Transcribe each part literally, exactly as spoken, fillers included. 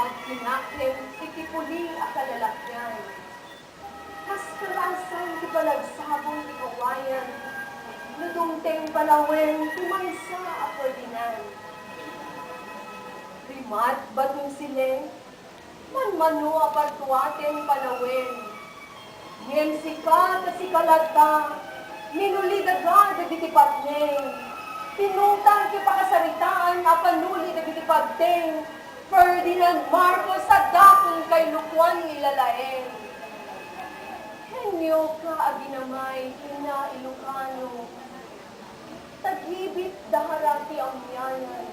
Agkinakem iti puli a kalalakian. Kas karasan ti panagsabong ti kawayan, no dumteng panawen ti maysa a Ferdinand. Rimat baton sileng, manmano a partuaten panawen. Ngem sika ta sika latta, minuli daga dagiti patneng. Pinutang ti pakasaritaan a panuli dagiti pagteng, Ferdinand Marcos a dakon kailokuan nga ilalaeng. Henyo ka aginamay, ina Ilocano. Tagibit dahara ti amianan.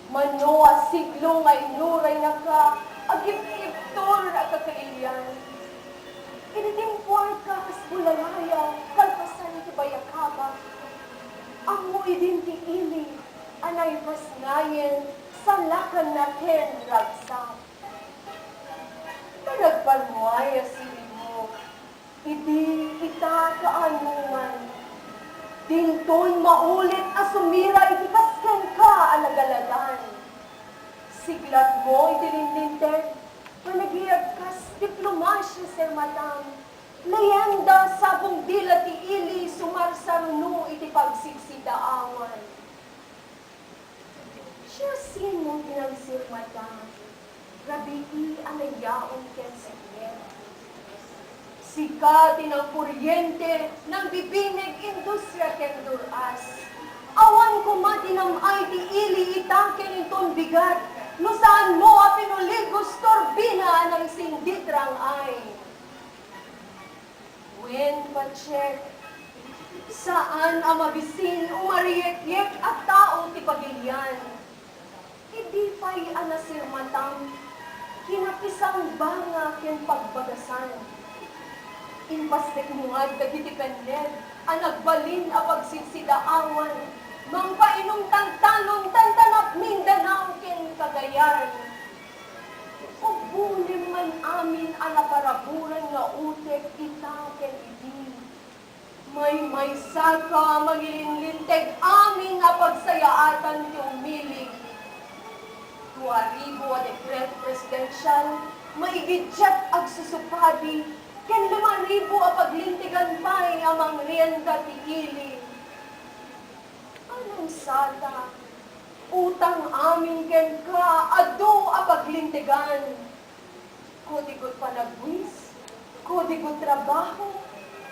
Mano a siglo nga inuraynaka, agibgibtur a kakailian. Idi timpuarka kas bulalayaw, kalpasan ti bayakabak. Ammo idin ti ili a naipasnayen, salakanna ken ragsak. Panagparmuay a siribmo, idi ita kaanoman, dinton maulit a sumira iti kas kenka a nagalagan. Siglatmo iti linlinteg, panagayab kas diplomasia, Sir Matam, leyenda, sabong dila ti ili sumarsaruno iti pagsigsidaawan. Siasino ti nangsirmata? Rabii a nayaon ken sipnget. Sika ti nangkoriente, nangbibingeg, industria ken dur-as. Awan koma ti nam-ay ti ili ita ken inton bigat, no saanmo a pinuligos turbina a nangsinggit rang-ay. Wen, Patsek, saan a mabisin o mariekyek a tao ti pagilian. Idi pay a nasirmatam, kinapisang banga ken pagbagasan. Impasdekmo nga dagiti penneg a nagbalin a pagsidsidaawan, mangpainom tantalon, tantanap Mindanao ken Cagayan. Ubbonenman amin a naparaburan nga utek ita ken idi. Maymaysaka a mangilinlinteg amin a pagsayaatan ti umili. Dua ribu a dekreto presidensial, maigiddiat agsusupadi, ken lima ribu a paglintegan pay a mangrienda ti ili. Anong sata? Utang amin kenka, adu a paglintegan. Kodigo't panagbuis, kodigo't trabaho,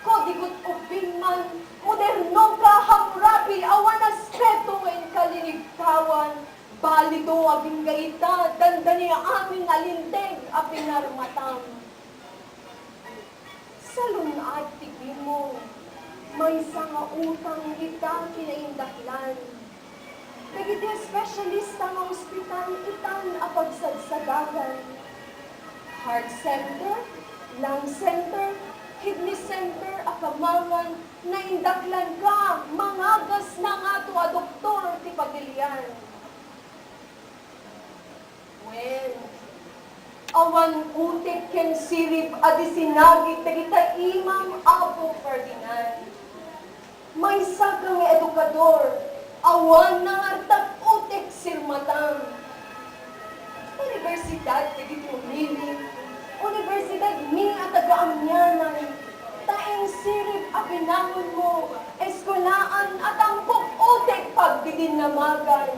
kodigo't ubing man, moderno ka, Hammurabi, awan aspeto nga inka linigtawan, balido agingga ita, dandani amin a linteg a pinarmatam. Salun-at ti bimong, maysa nga utang ita kinaindaklan. Dagiti espesyalista nga ospital itan a pagsagsagagan. Heart center, lung center, kidney center a kamangan, naindaklanka, mangagas nangato a doktor ti pagilian. Wen, awan utek ken sirib a di sinagid dagita imam, Apo Ferdinand. Maysaka nga edukador, awan nangartag utek sirmatam. Universidad dagiti umili, universidad mi a taga-amianan, ta insirib a binangonmo, eskuelaan a tampok utek pagdidinnamagan.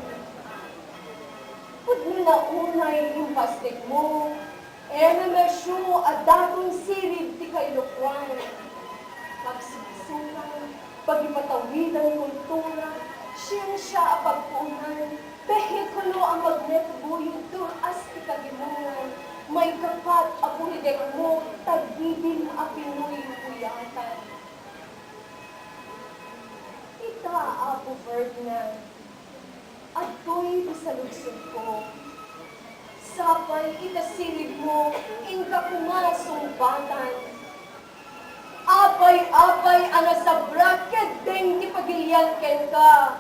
Pudno la unay impasdekmo, M M S U a daton sirib ti kailokuan. Pagsuksukang, pagipatawidan kultura, siensia a pagpuonan, behikulo a magnetobuyog dur-as ti kagimongan, maikapat a buhidekmo, tagidim a Pinoy huyatan. Ita, Apo Ferdinand, adtoy ti saludsodko. Sapay ita siribmo, inka koma sungbatan. Apay-apay a nasabrak ket deng ti pagilian kenka.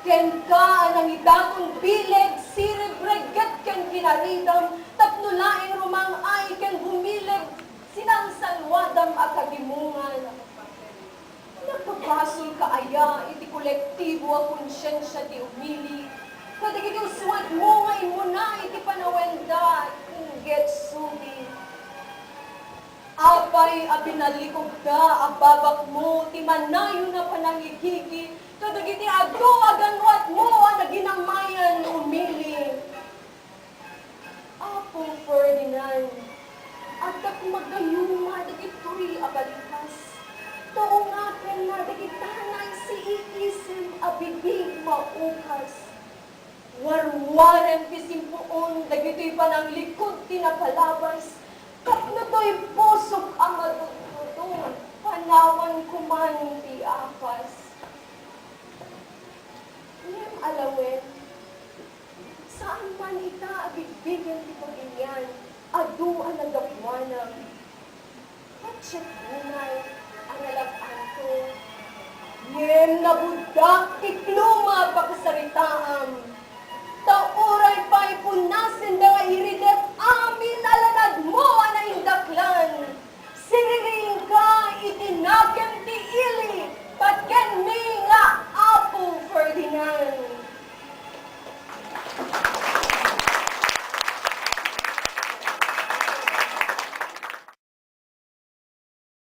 Kenka a nangidaton bileg, sirib, regget ken kinaridam tapno laeng rumang-ay ken bumileg sinangsanwadam a kagimongan. Nakabasolka aya iti kolektibo a konsiensia ti umili? kadagiti uswetmo nga immuna iti panawenda, inggit subi. Apay a binalikogda a babakmo ti manayon a panangigigi kadagiti adu a ganwatmo a naginamayan umili? Apo Ferdinand, adda koma gayuma dagitoy a balikas. Taungakenna dagita naiisim a bibig maukas. Warwarem ti simpuon dagitoy pananglikod ti napalabas, tapno toy pusok a madutdutong, panawan koman ti apas. Ngem alawen, saan man ita a bigbigen ti pagilian, adu a naggapuana. Patiek unay a nalab-anto. Ngem nabuddak ti kluma a pakasaritaam. Ta uray pay punasenda nga